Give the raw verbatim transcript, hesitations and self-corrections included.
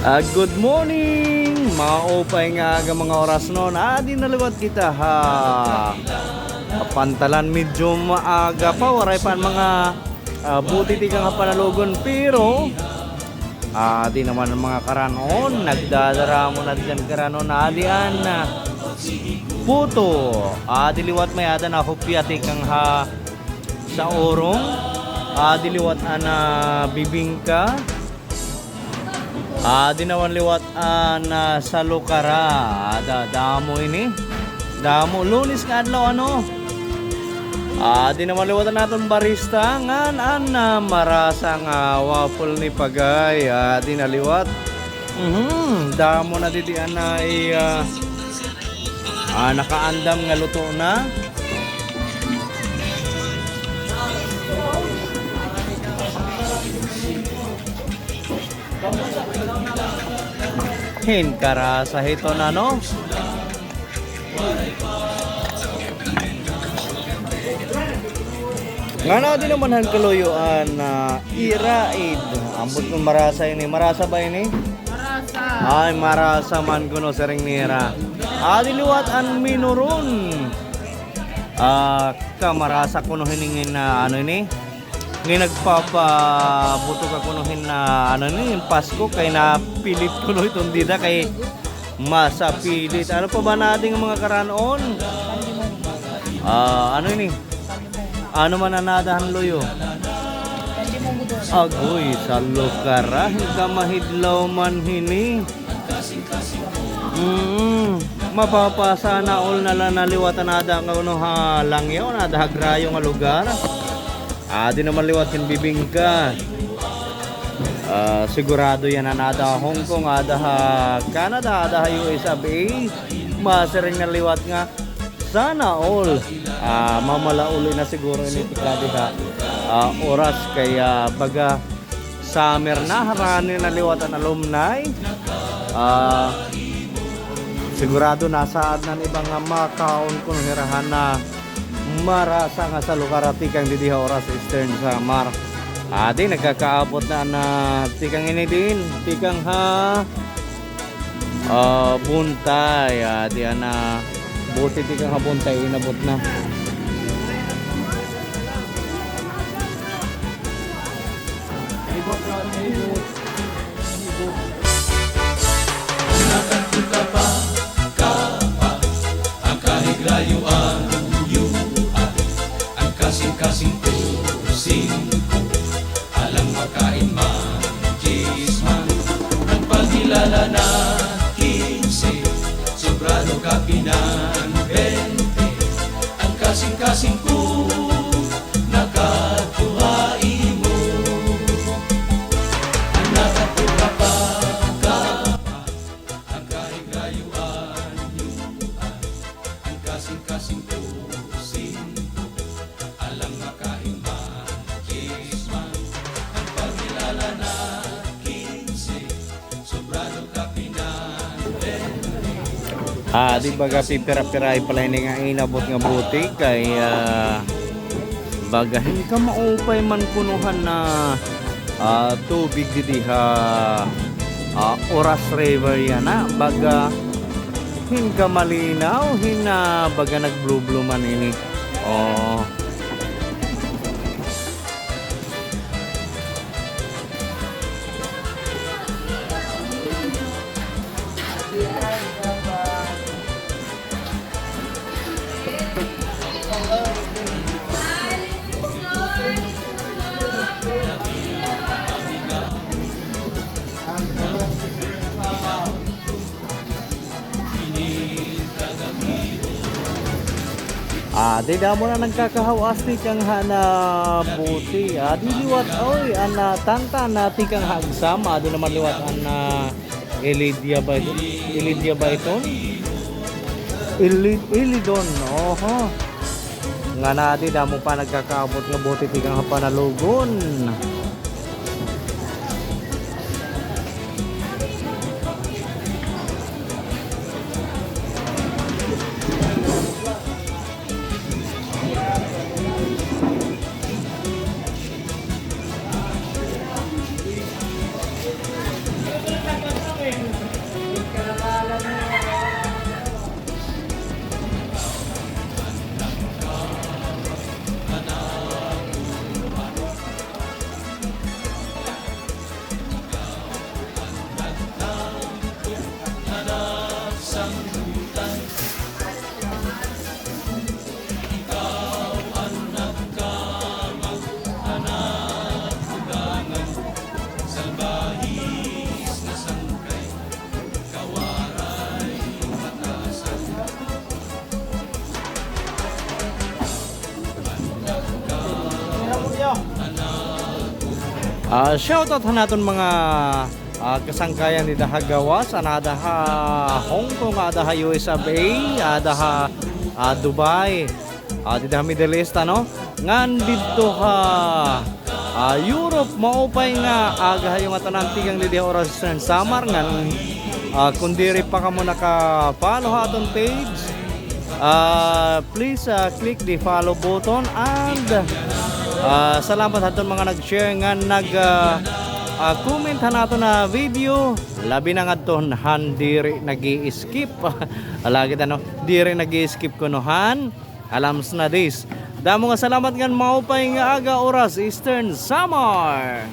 Ah, good morning! Maupay nga aga, mga orasnon. Adi na liwat kita ha, ha pantalan. Medyo maaga pa, waray pa an mga, ah, buti tikang ha panalugon. Pero, ah, adi naman an mga karan-on. Nagdadaramo na didi an karan-on. Adi an, ah, puto. Adi liwat may-ada na hopya tikang ha saurong. Adi liwat an, ah, bibingka. Adi naman liwat an, ah, salukara. Ada, damo ini. Damo, Lunes nga adlaw, ano? Adi naman liwat an aton barista ngan an, ah, marasa nga waffle ni Pagay. Adi na liwat. Mhm, damo na didi an, ah, i, ah, ah, nakaandam nga luto na. Hin karasa hiton, ano? Ngan adi naman han kaluyoan, ah, iraid. Ambot kon marasa ini. Marasa ba ini? Marasa. Ay, marasa man kuno siring nira. Adi liwat an minuron. Ah, kamarasa kuno hini nga, ano ini? Nga nagpapabuto ka kuno hin, ah, ano ini, hin Pasko kay napilit kuno iton dida kay masapilit. Ano pa ba an aton mga karan-on? Ah, ano ini? Ano man an ada han luyo? Agoy, salukara, hin kamahidlaw man hini. Mm, mapapasana all na la na liwat an ada nga kuno ha langyaw, an ada ha grayo nga lugar. Adi naman liwat hin bibingka. Ah, sigurado yana an ada ha Hong Kong, ada ha Canada, ada ha U S of A. Masiring na liwat nga sana all, ah, mamalauli na siguro ini tikang diha, ah, oras kay, ah, baga summer na, harani na liwat an alumni. Ah, sigurado nasaad na an iba nga makaon kuno hira han marasa nga salukara tikang didi ha Oras, Eastern Samar. Adi, nagkakaabot na an, ah, tikang ini din, tikang ha Ah, Buntay, ah, di ana, buti tikang ha Buntay, inabot na. Alang makain man, chisman, an pagkilala na kinse, sobrado ka pinan bente, an kasingkasing ko nakadto ha imo. An nakadto ka pa, ka pa, an kahigayuan, yuan, an kasingkasing ko, singko. Ah, di baga pipira-piray pa la ini nga inabot nga buti kay, ah, baga hin kamaupay man kuno han, ah, tubig didi ha, ah, Oras River yana. Baga hin kamalinaw, hin, ah, baga nag-blue-blue man ini. Oo. Adi, damo na nagkakahaw-as tikang ha na bote. Adi liwat, oy, an, ah, tantan na tikang ha Agsam. Adi naman liwat an, ah, Ilidia ba ito? Ilidia ba iton? Ili-, Ilidon, oho. Ngan adi, damo pa nagkakaabot nga bote tikang ha Panalogon. Ah, shoutout han aton mga, ah, kasangkayan dida ha gawas, an ada ha Hong Kong, ada ha U S of A, ada ha, ah, Dubai, ah, dida ha Middle East, ano? Ngan didto ha, ah, Europe, maupay nga aga ha iyo ngatanan tikang didi ha Oras Eastern Samar, ngan, ah, kon diri pa kamo naka-follow ha aton page, ah, please, ah, click the follow button and, ah, salamat hadton mga nag-share ngan nag, ah, ah, comment han aton nga video, labi na ngadto han diri nag-i-skip. Lagid ano, diri nag-i-skip kuno han Alams na Days. Damo nga salamat ngan maupay nga aga, Oras Eastern Samar.